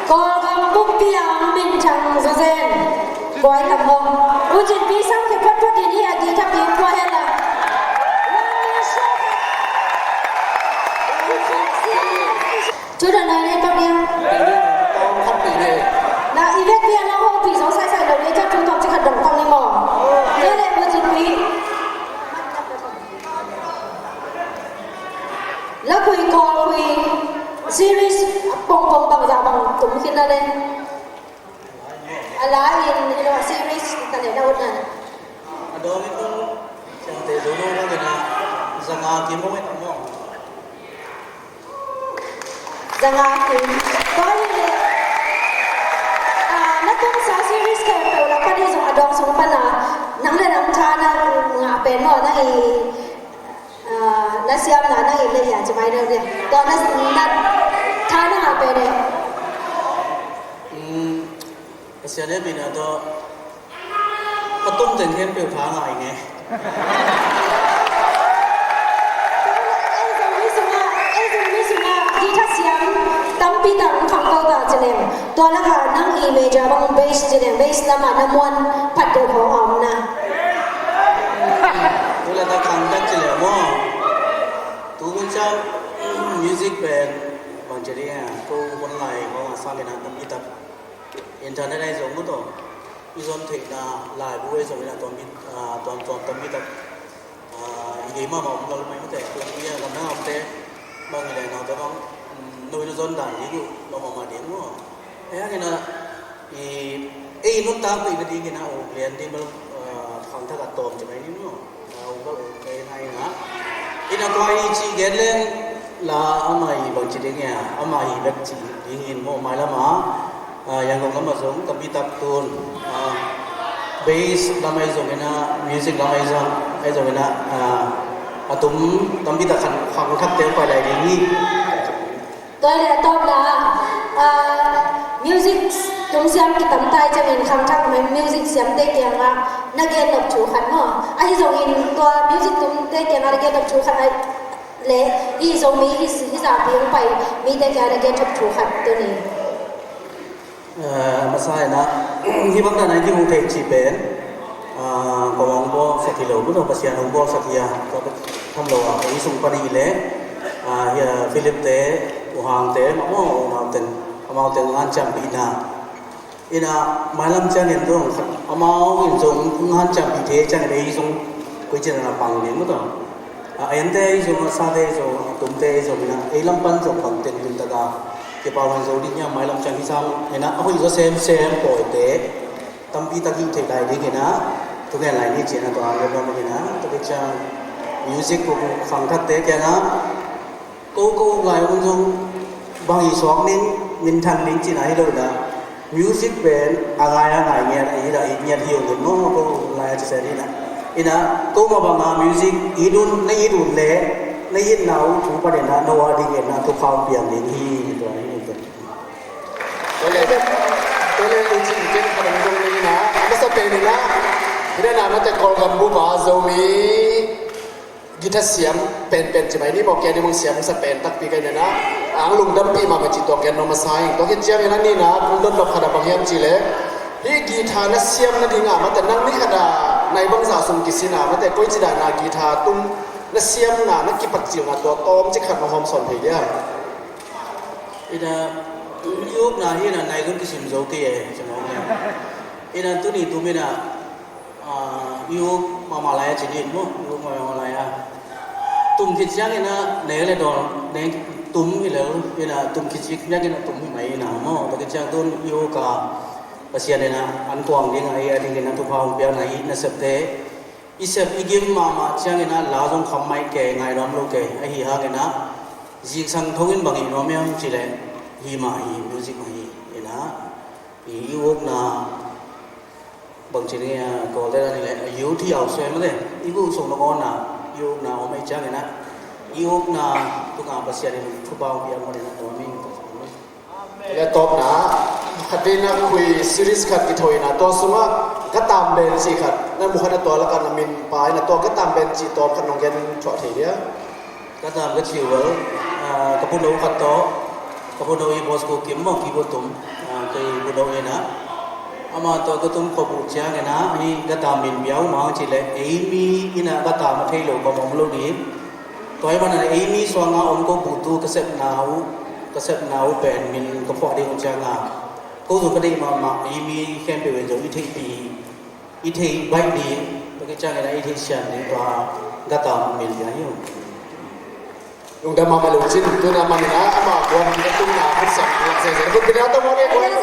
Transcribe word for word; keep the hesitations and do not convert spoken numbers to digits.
Kawlgam pumpi a om minthang zawzen. Guai tam maw. U Cin Pi sang khia photphot in hi a, guitar pi kua hen la. Thu dang nai nei pak ding. Na i vekpi a na hong pi zo saisai lo ni, ca thu tawm ci khat dong pak ni maw. Tua leh U Cin Pi. La khui, Kawl khui series pongpong bangzah bang tum khin na le. A la in, ilo a series ta le na ut na. A dawng in tung siangte zo lo bang in a, zanga kim hong e tam maw. Zanga kim. Tua hi le, ah, na tumsa series khempeuh lak pan hi zong a dawng sung pan a, nang le nang tha na ngah pen maw, na i Ah, na siamna na in le hia ci mai deuh dia. Tua na, na tha na ngah pen e. Um, Pasian hehpihna tawh ka tum teng khempeuh tha ngah ing e. Ei zong mi sungah, ei zong mi sungah guitar siam tampi tak khang ko ta ci leng. Tua lakah nang i major bang bass ci leng, bass lamah na muan phat deuh khawng a om na. Tu le ta khang tak ci leng maw. Tu hun ciang music pen bang ci ding a, ko hun lai khawng a sang in a tampi tak. Internet ahi zong maw tawh, i zon theihna laibu ahi zong in a tuam, ah, tuam, tuam tampi tak. Ah, i gei mahmah om lal mai mate, tua ni a gamdang a omte bang hi leh naute bang, um, no in a zon dan ding uh, lawm mahmah ding maw. Ei hang in a, i, ei nuntakpih nading in a, uk lian ding bel, ah, khangthak a tawm ci mai ni maw. Ah, uk bel uk kei nai in a. In a tua i cih gen leng la amah i bang ci ding hia, amah i bek cih ding in maw mailam a. Ah, Yangon lam ah zong tampi tak tun, ah, bass lam ahi zongin ah, music lam ahi zong, ahi zongin ah, ah, a tum tampi tak khan khangthakte hong pai lai ding hi. Tua leh a tawpna ah, ah, music tum siam kitam tai ciangin khangthak mai music siamte kiangah na gen nop thu khat maw? Ahi zongin tua music tumte kiangah na gen nop thu khat ahi leh, hih Zomi hih, hih zahpi hong pai mite kiangah na gen nop thu khat tuni. Eh, masa in ah, hih bang dan a i kihong thei cih pen, ah, kong hong bawlsak hi lo, maw tawh Pasian hong bawlsak hi a, tua bek tham lo a, kong i sung pan i leh, ah, hih a Philip te, U Hang te, maw, maw, unau teng, amau teng hanciampihna. In ah, mailam ciangin zong, amau in zong, hanciampih thei ciangin ei zong, koici dan a pang ding, maw tawh. A ente ahi zong, a sate ahi zong, a tumte ahi zong in ah, ei lam pan zong bangteng nuntak a kipau hen zo ding hiam, mailam ciang hih sang in ah, a hoih zaw semsem pawite tampi tak hih theih lai ding in ah, thugen lai ni ci in ah tua hong gen nuam ing in ah, tua khit ciang music khangthakte kiangah, ko ko lai un zong bang hi suak ning, minthang ning ci in ah hi lo in ah, music pen a ngai a ngai ngiat, a it a it ngiat hi ung in maw, ko lai a ci se ding in ah. In ah, ko mah bang a music it un, na it un leh, na itna uh thu pan in ah, no a ding in ah, thupha hong piang ding hi, tua hi ung in. Tua leh, tua leh, i cih ken khat hong zong ding in ah, a masa pen in ah, hi na na mate Kawlgam bup a Zomi guitar siam penpen ci mai ni maw, kei a ding bang siamsa pen takpi ka hi na na, ang lungdampih mahmah cih tua gen nuam masa ing. Tua khit ciangin a nihna kong dot nop khat a bang hiam cih leh, hih guitar na siam nading a, mate nang ni khat a nai bangzah sung kisin a, mate koici dan a guitar tum na siamna, na kipatcilna tua tawmcik khat na hawm sawn thei diam? In ah, i ukna hi in ah nai zong kisim zo kei e, ci mawk ni. In ah tuni tum in ah, ah, i uk mahmah lai a ci ni maw, i uk mahmah lai a. Tum khit ciangin ah, nek le dawn, nek tum hi lo, in ah tum khit ciangin ah tum hi mai in ah maw, tua khit ciang tun i uk a, Pasian in ah, an kuang ding a, ei a ding in ah, thupha hong piakna hi, nasepte, i sep i gim mahmah ciangin ah, la zong kham mai kei, ngai nuam lo kei, ahi hangin ah, zingsang thong in bang i nuam hiam cih leh, hi mah hi, music mah hi, in ah, i, i ukna, bang ci ni a, Kawlte dan hi leh, youth hi au suai mah le, i guh sung nangawn a, i ukna om ahih ciangin ah, i ukna tungah Pasian in thupha hong piak mah in ah, tua mi. Le tawpna, khat veina khui series khat kithoihna, tua sungah Ka Tam Ben cih khat, na mu khat na tua lakah na min pai na tua Ka Tam Ben cih tawm khat nong gen thuah thei dia? Ka Tam ka cih uh, ah, ka putlo khat tawh, Ka phuno i Bosco Kim maw, keyboard tum, ah, kei phuno ina. Ama tawh ka tum khop uh ciangin ah, hih guitar min bia uh mah hong cih leh, ei mi in ah guitar mah thei lo ka mong lo ding. Tua ahih manin ah ei mi suang a om ko buk tu ka sepna uh, ka sepna uh pen min ka phuah ding uh ciang a, ko zong ka deih mahmah, ei mi khempeuh in zong i theihpih, i theih baih ding, tua khit ciangin ah i theihsiam ding tua guitar min bia hi uh. Lungdam mahmah lo cin, tu in ah manin ah ama kuan ka tumna khut sang lak zenzen. Khut bia tawh mawk le kuan.